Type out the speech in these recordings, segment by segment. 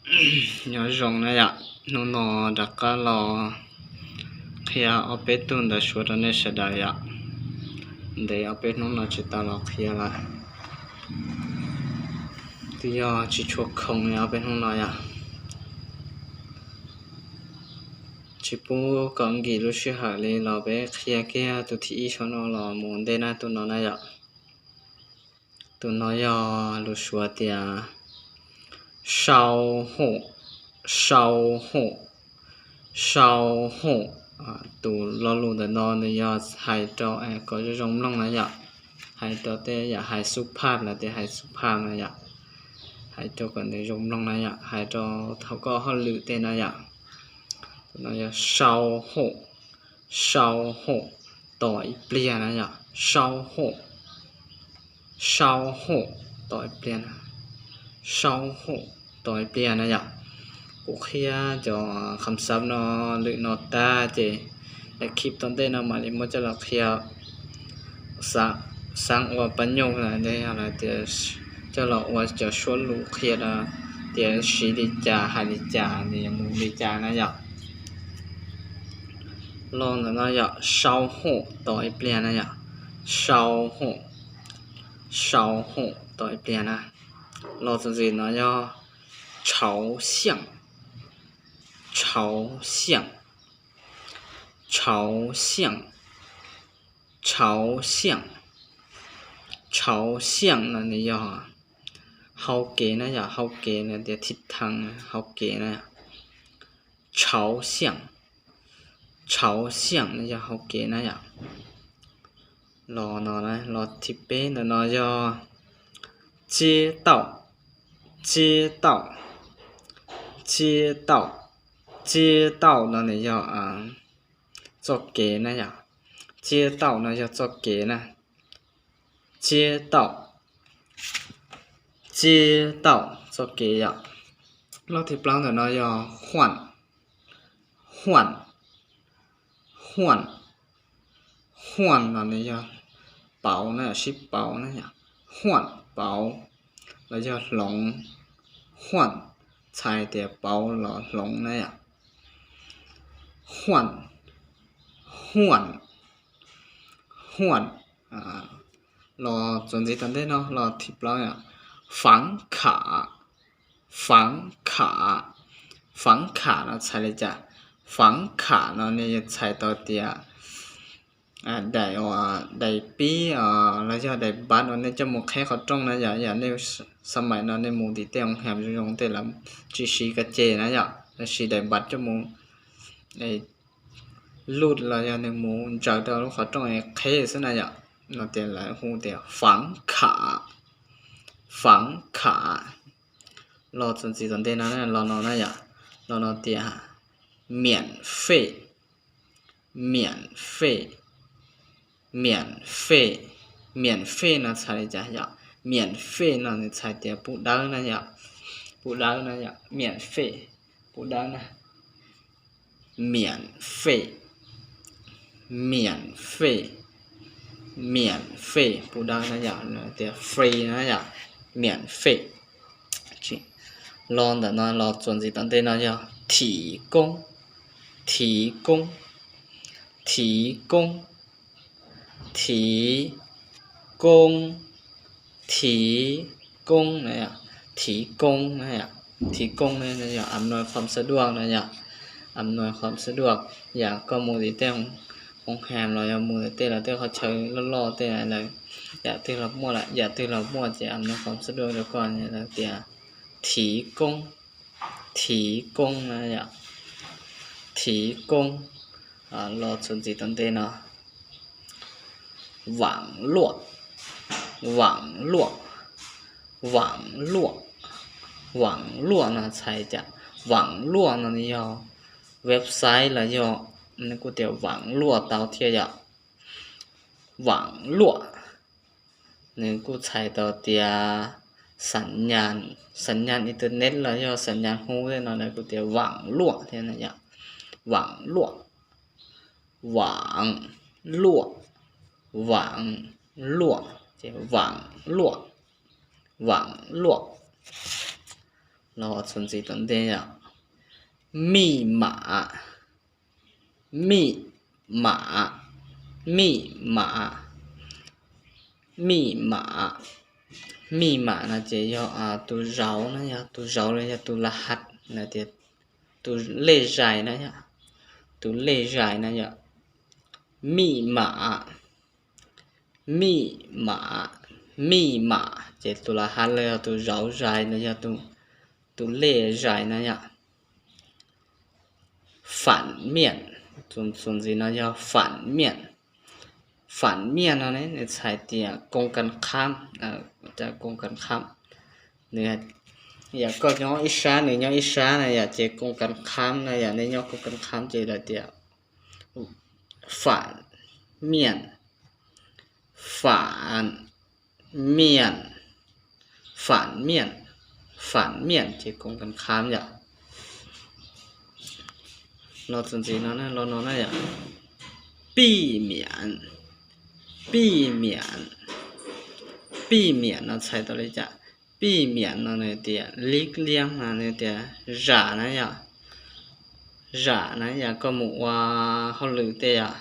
Nyob zoo na yom, hnub no rov qab los qhia ob peb tug ntawv Suav rau nej sawv daws yom. Ntev ob peb hnub no tsis tau los qhia lawm, twb yog tsis tshua khoom li ob peb hnub no yom. Tsis pub kom nkim lub sij hawm li los peb qhia kiag tus thib ib saum no los mus ntej na, tus no na yom. Tus no yog lus Suav tias sau hom, sau hom, sau hom. Tus lo lus ntawm no nws yog hais rau kom zoo zoo mloog na yom, hais rau tej yam hais xub phaj los tias hais xub phaj na yom, hais rau kom nws zoo mloog na yom, hais rau thaum koj hauj lwm tej na yom. Tus no yog sau hom, sau hom, tos ib pliag na yom, sau hom, sau hom, tos ib pliag na, sau hom, tos ib pliag na yom. Kuv qhia cov kham xab no lwm no tag ces daim clip tom ntej no mam li muab coj los qhia, xav ua pab nyuj los tias coj los ua cov suab lus qhia tias siv li cas hais li cas nws yuav mus li cas na yom. Lo ntawm no yog sau hom, tos ib pliag na yom, sau hom, sau hom, tos ib pliag na. Lo txuas ntxiv no yog tshauv xiam, tshauv xiam, tshauv xiam, tshauv xiam, tshauv xiam no nws yog hau kev na yom, hau kev no tias thib thee hau kev na yom. Tshauv xiam, tshauv xiam no yog hau kev na yom. Los no, los thib peb ntawm no yog ciab tauj, ciab tauj, ciab tauj, ciab tauj no nws yog txoj kev na yom. Ciab tauj no yog txoj kev na. Ciab tauj, ciab tauj, txoj kev yom. Lo thib plaub ntawm no yog huam, huam, huam, huam no nws yog pauv na, sib pauv na yom. Huam pauv los yog hloov, huam txhais tias pauv los hloov na yom. Huam, huam, huam. Los txuas ntxiv tom ntej no los thib plaub yom, faav kham, faav kham, faav kham no txhais li cas? Faav kham no nws yog txhais tau tias daim, daim pib los yog daim npav uas nej coj mus qheb qhov rooj na yom. Yam nej xab maim no nej mus tim tej hoo heem zoo zoo tej lawv tsis siv kas ces na yom, lawv siv daim npav coj mus luj los yog nws mus ntsaws rau lub qhov rooj qheb xwb na yom. No tias lawv hu tias faav kham, faav kham. Los txuas ntxiv tom ntej no, los no na yom, los no tias miam fej, miam fej, miam fej, miam fej no txhais li cas yom? Miam fej no nws txhais tias pub dawb na yom, pub dawb na yom, miam fej, pub dawb na. Miam fej, miam fej, miam fej, pub dawb na yom, tias free na yom, miam fej. Los ntawm no los txuas ntxiv tom ntej no yog thiv koob, thiv koob, thiv koob, thiv koob, thiv koob na yom, thiv koob na yom, thiv koob ne yog อำนวยความสะดวก na yom, อำนวยความสะดวก yam koj mus tim tej hoo heem los yog mus tim tej lawv tej qhov chaw loj loj tej lawv yam twg los muaj lawm, yam twg los muaj ces อำนวยความสะดวก rau koj, lawv tias thiv koob, thiv koob na yom, thiv koob. Los txuas ntxiv tom ntej no vaam luaj, vaam luaj, vaam luaj, vaam luaj no txhais cas? Vaam luaj no nws yog website los yog, nws kuj tias vaam luaj tau thiab yom. Vaam luaj nws kuj txhais tau tias sav nyas, sav nyas internet los yog sav nyas hub tej no nws kuj tias vaam luaj thiab na yom. Vaam luaj, vaam luaj, vaam luaj, ces vaam luaj, vaam luaj. Los txuas ntxiv tom ntej yom. Mij mam, mij mam, mij mam, mij mam. Mij mam no ces yog tus zauv na, yog tus zauv los yog tus la hav, tias tus lej zais na yom, tus lej zais na yom. Mij mam, mij mam, mij mam ces tus la hav los yog tus zauv zais los yog tus lej zais na yom. Phản面, txuas ntxiv no yog phản面. Phản面 no ne nws txhais tias koom kas khab, koom kas khab. Nws yog koj nyob ib sab nws nyob ib sab na yom, ces koom kas khab na yom, nej nyob koom kas khab ces lawv tias phản面, phản面, phản面, phản面 ces koom kas khab yom. Los txuas ntxiv no, los no na yom.避免, 避免, 避免 no txhais tau li cas? 避免 no nws tias liab liab no nws tias zam na yom. Zam na yom, koj mus ua hauj lwm tej yom,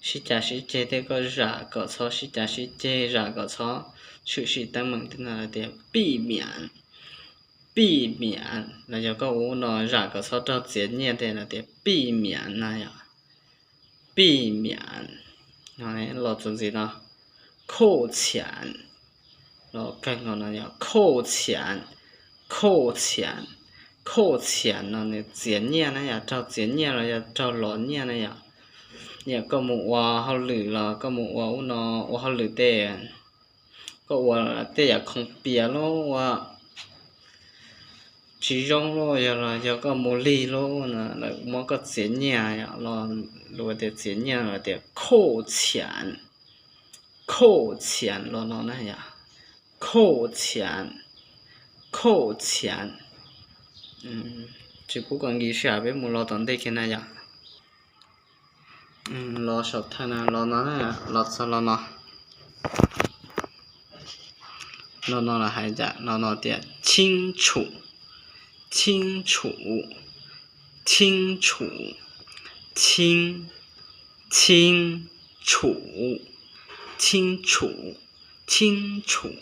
sib cav sib ceg tej koj zam kom txhob sib cav sib ceg, zam kom txhob tshwm sim teeb meem tej no lawv tias 避免, 避免. Los yog koj ua no zam kom txhob raug txiav nyiaj tej lawv tias 避免 na yom. 避免. Los txuas ntxiv no, 扣钱, los kawg no no yog 扣钱, 扣钱, 扣钱 no nws txiav nyiaj na yom, raug txiav nyiaj los yog raug los nyiaj na yom. Yog koj mus ua hauj lwm los koj mus ua ub no, ua hauj lwm tej, koj ua tej yam khoom pias los ua tsis zoo los yog los yog koj mus lig los no lawv muab koj txiav nyiaj yom, los luag tias txiav nyiaj los tias 扣钱, 扣钱 los no na yom. 扣钱, 扣钱. Tsis pub koj nkim sij hawm, peb mus los tom ntej kiag na yom. Los saum thawj na, los no, los txog los no. Los no los hais tias, los no tias 清楚, 清楚, 清楚, 清楚, 清楚, 清楚,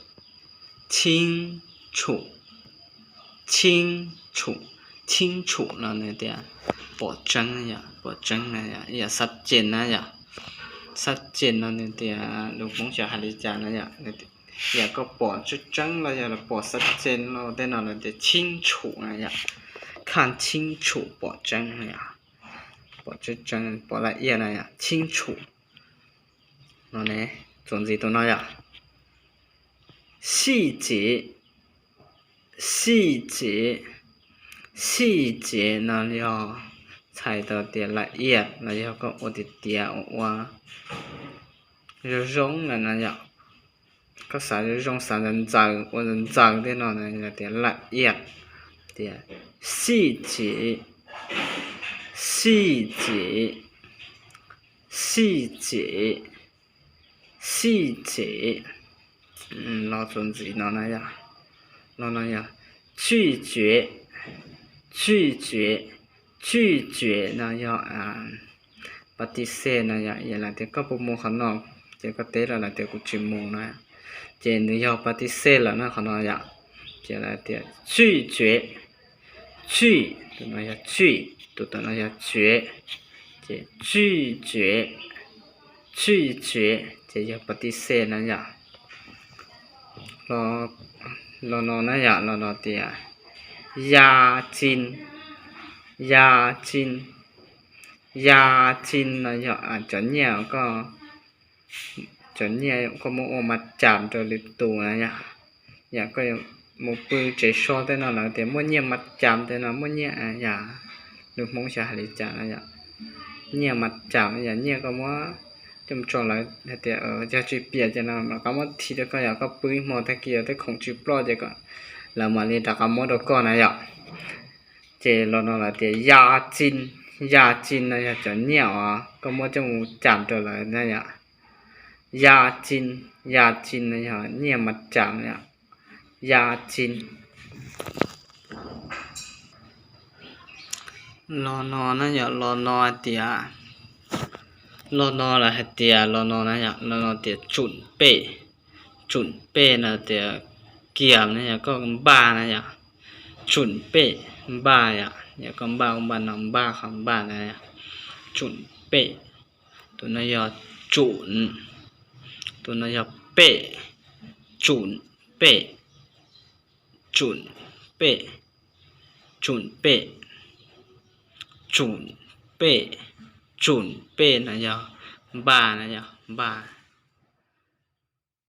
清楚, 清楚, 清楚 no nws tias pom tseeb yom, pom tseeb na yom, yam xab cen na yom. Xab cen no nws tias lus Hmoob xyov hais li cas na yom, yam koj pom tseeb tseeb los yog pom xab cen los tej no lawv tias 清楚 na yom. 看清楚 pom tseeb na yom, pom tseeb tseeb, pom laj iaj na yom, 清楚. No ne, txuas ntxiv tus no yom. 细节, 细节, 细节 no yog txhais tau tias laj iaj los yog koj ua tiag tiag ua ua zoo zoo na no yom. Koj xav zoo zoo, xav ntxaws ntxaws, ua ntxaws ntxaws tej no na yog tias laj iaj. Tias 细节, 细节, 细节, 细节. Los txuas ntxiv no na yom, los no yog 拒绝, 拒绝, 拒绝 no yog pas tis xej no yom, yam lawv tias koj puas mus qhov no, ces koj teb los lawv tias kuv tsis mus na, ces nws yog pas tis xej lawm na qhov no yom. Ces lawv tias 拒绝, 拒, tus no yog 拒, tus tom no yog 绝, ces 拒绝, 拒绝 ces yog pas tis xej na yom. Los no na yom, los no tias 押金, 押金, 押金 no yog cov nyiaj koj, cov nyiaj koj muab ua mas cam rau lwm tus na yom. Yam koj mus pw tsev so tej no lawv tias muaj nyiaj mas cam tej no, muaj nyiaj yam, lus Hmoob xyov hais li cas no yom. Nyiaj mas cam yog nyiaj koj muab coj mus tso lawv hais tias yog tsis piam ces no rov qab muab thim rau koj, yog koj pw ib hmo tag kis tej khoom tsis ploj ces lawv mam li rov qab muab rau koj na yom. Ces los no lawv tias 押金, 押金 no yog cov nyiaj os, koj muab coj mus cam rau lawv na yom. 押金, 押金 no yog nyiaj mas cam yom. 押金. Lo no na yog lo no hais tias, lo no lawv hais tias lo no na yog lo no tias tsoom pej, tsoom pej na tias kiam na yog koj npaj na yog tsoom pej, npaj yom, yog koj npaj npaj no npaj qhov npaj na yog tsoom pej. Tus no yog tsoom, tus no yog pej, tsoom pej, tsoom pej, tsoom pej, tsoom pej, tsoom pej no yog npaj na yog npaj.